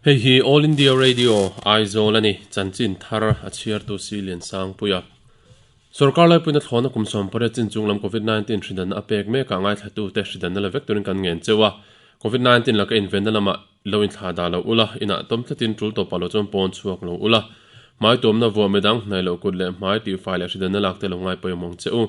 Hei hi All India Radio, Aizawl a ni, chanchin thar a chhiartu si Liansangpuia. Sorkar laipuina thlawhna kum 18 chin chung lam Covid 19 hridanna a pek mekah ngaithlatute hridanna la vek turin kan ngen cheu a. Covid 19 laka invenna lamah lo inthlah dah lo ula, inah tawm tlatin tul tawpah lo chuan pawn chhuak lo ula. Hmai tuamna vuah midang hnaih loh kut leh hmai tihfai leh hridanna lak te lo ngai pawimawh ang che u.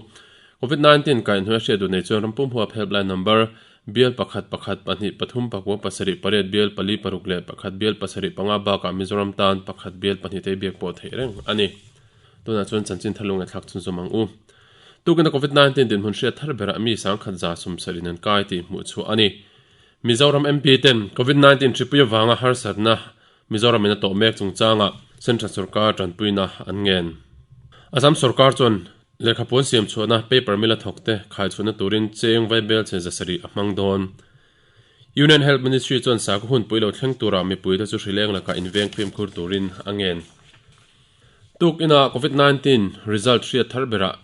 Covid 19 kaihhnuai a hriat duh nei chuan rampum huap helpline number Bial pakhat pakhat pahnih pathum pakua pasarih pariat bial pali paruk leh pakhat bial pasarih panga bakah Mizoram tan pakhat bial pahnih te biak pawh theih reng a ni. Tunah chuan chanchin thar lung ngaihthlak chhunzawm ang u. Tukin a Covid 19 dinhmun hriat thar berah mi sangkhat za sawmsarih in an kai tih hmuh chhuah a ni. Mizoram MP ten Covid 19 hripui avanga harsatna Mizoram in a tawh mek chungchangah Central sorkar tanpuina an ngen. Assam sorkar chuan lehkhapuan siam chhuahna paper mill a thawk te khaichhuahna turin cheng vaibel che zasarih a hmang dawn. Union Health Ministry chuan sakhaw hunpui lo thleng turah mipuite chu hrileng lakah inveng fimkhur turin a ngen. Tukinah Covid 19 result hriat thar berah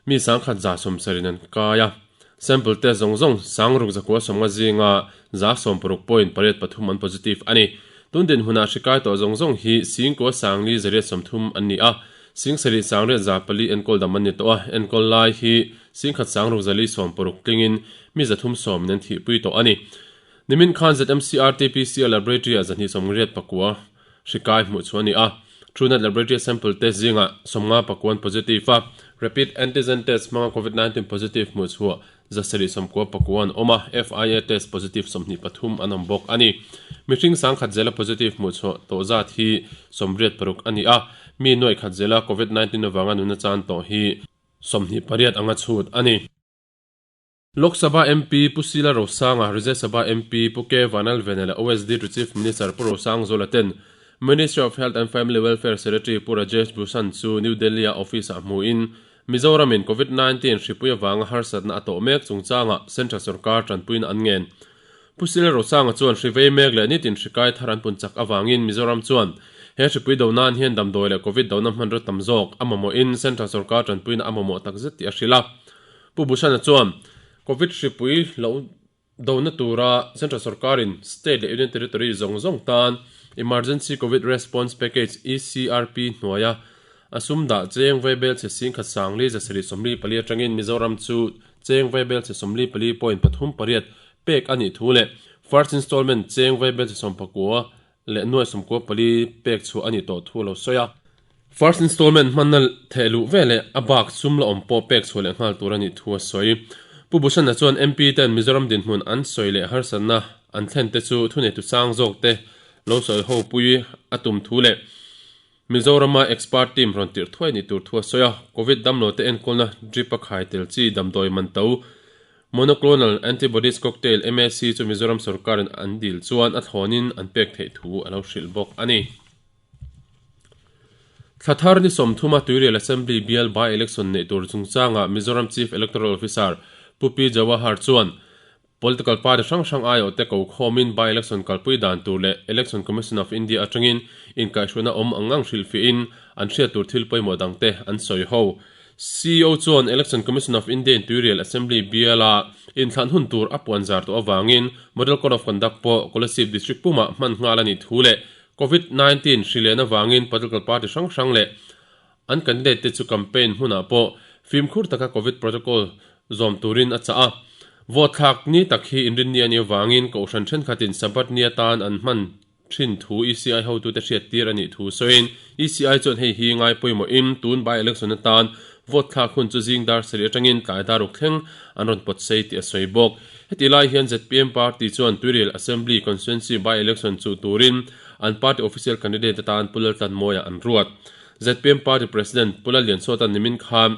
mi sangkhat 170 in an kai a. Sample test zawng zawng sangruk zakua sawmnga zinga 16.83 an positive a ni. Tun dinhmunah hri kai tawh zawng zawng hi singkua sangli zariat sawmthum an ni a. Sing sarih sangriat 400 enkawl dam an ni tawh a, enkawl lai hi singkhat sangruk zali sawmparuk tlingin mi zathum sawmin an thihpui tawh a ni. Nimin khan ZMC RT-PCR Laboratory-ah 299 hri kai hmuh chu a ni a. Truenat Laboratory sample test zingah 50 an positive a, Rapid Antigen Test hmanga Covid 19 positive hmuh chhuah 799 an awm a, FIA test positive 23 an awm bawk a ni. Mihring sangkhat zela positive hmuh chhuah tawh zat hi 86 a ni a, mi nuaih khat zela Covid 19 avanga nuna chan tawh hi 28 anga chhut a ni. Lok Sabha MP Pu Sila Rosanga, Rajya Sabha MP Pu K Vanlalvena leh OSD to Chief Minister Pu Rosangzuala ten Ministry of Health and Family Welfare Secretary Pu Rajesh Bhushan chu New Delhi-a office-ah hmuin Mizoramin Covid 19 hripui avanga harsatna a tawh mek chungchangah Central sorkar tanpuina an ngen. Pu Sila Rosanga chuan hri vei mek leh nitin hri kai thar an pun chak avangin Mizoram chuan he hripui do nan hian damdawi leh Covid dona hmanraw tam zawk a mamawhin Central sorkar tanpuina a mamawh takzet tih a hrilh a. Pu Bhushan-a chuan Covid hripui lo dona tura Central sorkarin State leh Union Territory zawng zawng tan Emergency Covid Response Package, ECRP, hnuaia a sum dah cheng vaibel chhe singkhat sangli 744 atangin Mizoram chu cheng vaibel chhe 44.38 pek a nih thu leh First Installment cheng vaibel chhe 19 leh nuai 14 pek chhuah a nih tawh thu a lo sawi a. First installment hmanna theh luh ve leh a bak sum la awm pawh pek chhuah leh nghal tur a nih thu a sawi. Pu Bhushan-a chuan MP ten Mizoram dinhmun an sawi leh harsatna an thlen te chu thuneitu sang zawk te lo sawi ho pui a tum thu leh Mizorama expert team rawn tirh thuai nih tur thu a sawi a. Covid damlo te enkawlna drip a khai tel chi damdawi man to Monoclonal Antibodies Cocktail, MAC, chu Mizoram sorkarin an dil chuan a thlawnin an pek theih thu a lo hrilh bawk a ni. Thla thar ni sawmthuma Tuirial Assembly bial by-election neih tur chungchangah Mizoram Chief Electoral Officer Pu Pi Jawahar chuan political party hrang hrang aiawhte ko khawmin by-election kalpui dan tur leh Election Commission of India atangin inkaihhruaina awm ang ang hrilhfiahin an hriat tur thil pawimawh dangte an sawi ho. CEO chuan Election Commission of India in Tuirial Assembly biala inthlan hun tur a puanzar tawh avangin Model Code of Conduct pawh Kolasib District pumah hman nghal a nih thu leh Covid 19 hri len avangin political party hrang hrang leh an candidate te chu campaign hmunah pawh fimkhur taka Covid protocol zawm turin a chah a. Vote thlak ni tak hi inrinni a nih avangin kohhran thenkhatin Sabbath ni atan an hman thin thu ECI hotute hriattir a nih thu sawiin ECI chuan hei hi ngai pawimawhin tun by election atan vote thlak hun chu zing dar sarih atangin tlai dar uk thleng an rawn pawt sei tih a sawi bawk. Heti lai hian zpm party chuan Tuirial Assembly Constituency by-election chuh turin an party official candidate atan Pu Laltlanmawia an ruat. Zpm party president Pu Lalliansawta nimin khan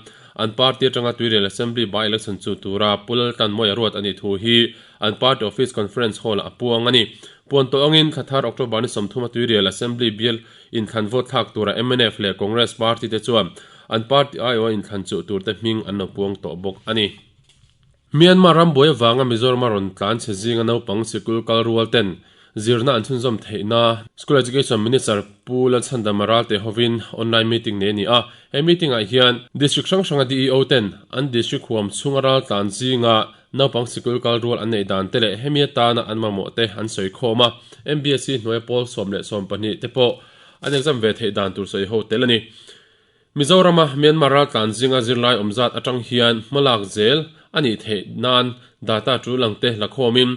an party atanga Tuirial Assembly by-election chuh tura Pu Laltlanmawia ruat a nih thu hi an party office conference hall-ah a puang a ni. Puan tawh angin thla thar October ni sawmthuma Tuirial Assembly bial inthlan vote thlak tura mnf leh Congress party te chuan an party aiawha inthlan chuh turte hming an lo puang tawh bawk a ni. Myanmar ram buai avanga Mizoram a rawn tlan chhe zinga naupang sikul kal rual ten zirna an chhunzawm theihna School Education Minister Pu Lalchhandama Ralte hovin online meeting nei a ni a. He meeting ah hian District hrang hranga DEO ten an district huam chhunga ral tlan zinga. Naupang sikul kal rual an neih dan te leh hemi atana an mamawh te an sawi khawm a, MBSC hnuaia pawl 12 te pawh an exam ve theih dan tur sawi ho tel a ni. Mizorama Myanmar raltlan zinga zirlai awm zat atang hian hmalak zel a nih theih nan data tul ang te la khawmin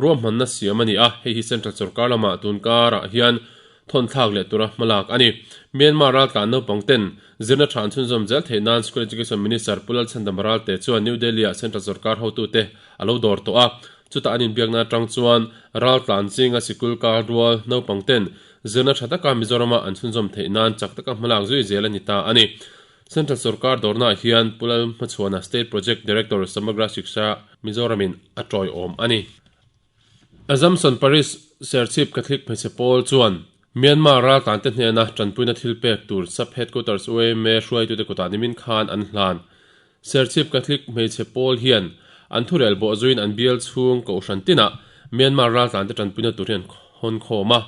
ruahmanna siam a ni a, hei hi Central sorkar lamah tun karah hian thawnthlak leh tura hmalak a ni. Myanmar raltlan naupang ten zirna tha an chhunzawm zel theih nan School Education Minister Pu Lalchhandama Ralte chuan New Delhi-ah Central sorkar hotute a lo dawr tawh a, chutah an inbiakna atang chuan raltlan zinga sikul kal rual naupang ten zirna tha taka Mizorama an chhunzawm theih nan chak taka hmalak zui zel a ni ta a ni. Central sorkar dawrnaah hian Pu Lalhmachhuana State Project Director Samagra Shiksha Mizoramin a tawiawm a ni. Azamson Parish Serchhip Catholic hmeichhe pawl chuan Myanmar raltlante hnena tanpuina thil pek tur Sub Headquarters UMA hruaitute kutah nimin khan an hlan. Serchhip Catholic hmeichhe pawl hian an thurel bawh zuiin an bial chhung kohhran tinah Myanmar raltlante tanpuina tur hi an hawn khawm a.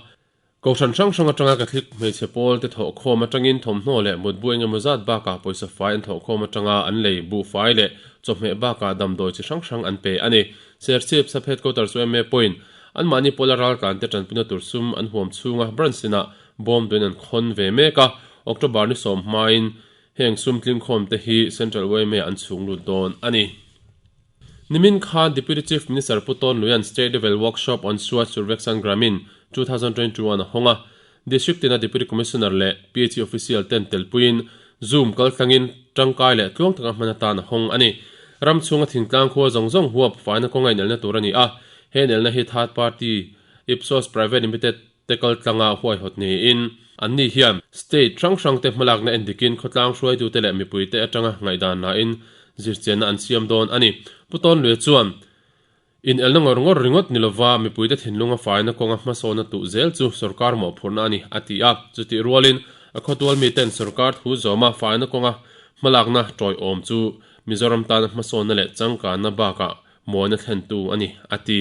Kohhran hrang hrang atanga Catholic hmeichhe pawl te thawh khawm atangin thawmhnaw leh mutbu eng emaw zat bakah pawisa fai an thawh khawm atanga an lei, buhfai leh chawhmeh bakah damdawi chi hrang hrang an pe a ni. Serchhip Sub Headquarters yma pawhin anmahni pawla raltlan te tanpuina tur sum an huam chhunga branch inah bawm duin an khawn ve mek a, October ni sawm hmain heng sum tlingkhawm te hi Central yma an chhung lut dawn a ni. Nimin khan Deputy Chief Minister Pu Tawn Luian State Level Workshop on Swachh Survekshan Gramin 2021 a hawng a. District tina Deputy Commissioner leh PHE Official ten telpuiin Zoom kaltlangin tangkai leh tluang taka hman atan a hawng a ni. Ram chhunga thingtlang khua zawng zawng huap faina kawnga inelna tur a ni a. He inelna hi third party Ipsos Private Limited te kaltlanga huaihawt niin anni hian state hrang hrangte hmalakna endikin khawtlang hruaitute leh mipuite atanga ngaihdan lain zirchianna an siam dawn a ni. Pu Tawnluia chuan, Inelna ngawr ngawr ringawt ni lova mipuite thinlunga faina kawnga hmasawna tuh zel chu sorkar mawhphurhna a ni, a ti a. Chutih rualin a khawtual miten sorkar thu zawma faina kawnga hmalakna tawiawm chu Mizoram tana hmasawnna leh changkanna bakah mawina thlentu a ni, a ti.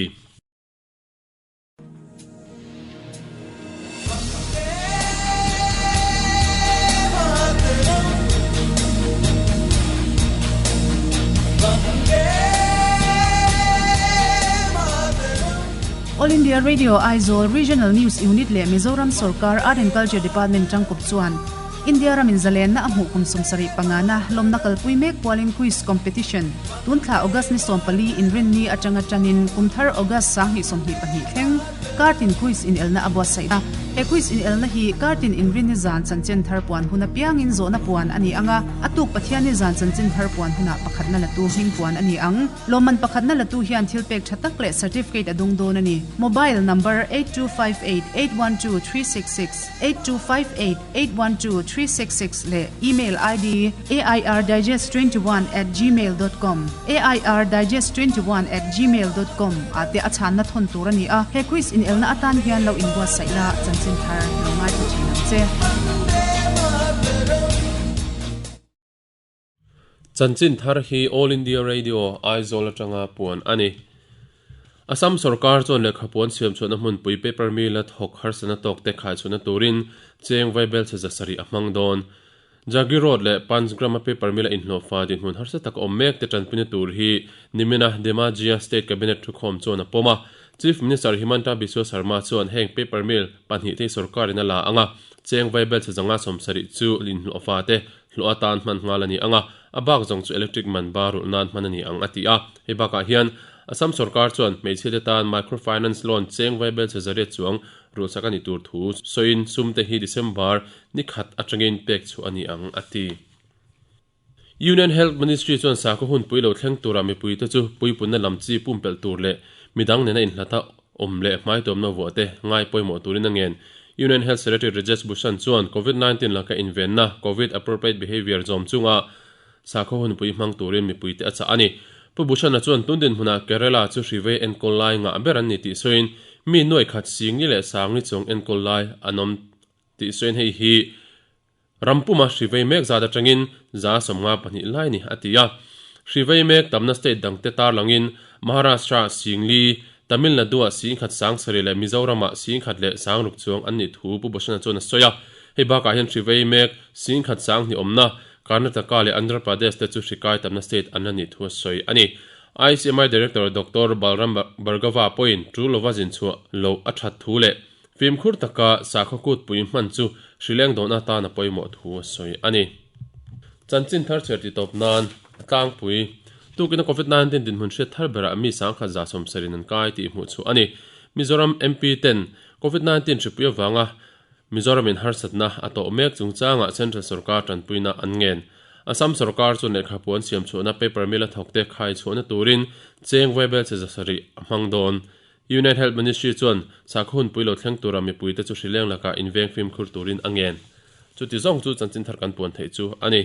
All India Radio Aizawl Regional News Unit leh Mizoram Sorkar Art and Culture Department tangkawp chuan India ramin zalenna a hmuh kum 75 na lawmna kalpui mek pualin Quiz Competition Tunthla August ni 14 inrinni atanga tanin kumthar August 2022 thleng kartin quiz inelna a buatsaih a. He quiz inelna hi kartin inrinni zan chanchin thar puan hun apiangin zawhna puan a ni ang a, a tuk Pathianni zan chanchin thar puan hunah pakhatna latu hming puan a ni ang. Lawmman pakhatna latu hian thil pek tha tak leh certificate a dung dawn a ni. Mobile number 8258812366, 8258. 812366 leh email ID airdigest21@gmail.com, airdigest21@gmail.com, ah te a chhanna thawn tur a ni a. He quiz inelna atan hian lo inbuatsaih la, chanchin thar lo ngaithla thin ang che. Chanchin thar hi All India Radio, Aizawl atanga puan a ni. Assam sorkar chuan lehkhapuan siamchhuahna hmunpui paper mill-a thawk harsatna tawkte khaichhuahna turin cheng vaibelchhe zasarih a hmang dawn. Jagir Road leh Panchgram-a paper mill-a inhlawhfa dinhmun harsa tak awm mekte tanpuina tur hi nimina Dhemaji-a State Cabinet thukhawm chuan a pawm a. Chief Minister Himanta Biswa Sarma chuan heng paper mill pahnih te hi sorkarin a la ang a, cheng vaibelchhe zanga 70 chu inhlawhfa te Hlawh atan hman nghal a ni ang a, a bak zawng chu electric man ba rulh nan hman a ni ang a ti a. Hei bakah hian Assam sorkar chuan hmeichhia te tan microfinance loan cheng vaibel chhe zariat chuang rulhsak a nih tur thu sawiin sum te hi December ni khat atangin pek chhuah a ni ang a ti. Union Health Ministry chuan sakhaw hunpui lo thleng tura mipuite chu puipunna lam chi pumpelh tur leh midang nena inhlata awm leh hmaituamna vuah te ngai pawimawh turin a ngen. Union Health Secretary Rajesh Bhushan chuan Covid 19 laka invenna, Covid Appropriate Behaviour zawm chunga sakhaw hunpui hmang turin mipuite a chah a ni. Pu Bhushan-a chuan tun dinhmunah Kerala chu hrivei enkawl lai ngah ber an ni tih sawiin mi nuai khat singli leh sangli chuang enkawl lai an awm tih sawiin hei hi Ram puma hrivei mek zat atangin 52 lai ni a ti a. Hrivei mek tamna state dangte tarlangin Maharashtra Singli, Tamil Nadu-ah Singkhat Sangsarih leh Mizoram-ah Singkhat leh Sangruk chuang an nih thu Pu Bhushan-a chuan a sawi a. Hei bakah hian hrivei mek Singkhat Sanghnih awmna Karnataka leh Andhra Pradesh te chu hrikai tamna state an la nih thu a sawi a ni. ICMR Director Doctor Balram Bhargava pawhin tul lova zin chhuah loh a that thu leh fimkhur taka sakhaw kutpui hman chu hrileng dawn atan a pawimawh thu a sawi a ni. Chanchin thar chhiar titawp nan a tlangpui. Tukina Covid 19 dinhmun hriat thar berah mi sangkhat 170 an kai tih hmuh chhuah a ni. Mizoram MP ten Covid 19 hripui avanga Mizoramin harsatna a tawh mek chungchangah Central sorkar tanpuina an ngen. Assam sorkar chuan lehkhapu an siam chhuahna paper mill a thawkte khai chhuahna turin cheng vaibel che 700 a hmang dawn. Union Health Ministry chuan sakhaw hunpui lo thleng tura mipuite chu hrileng lakah inveng fimkhur turin a ngen. Chuti zawng chu chanchin thar kan puan theih chu a ni.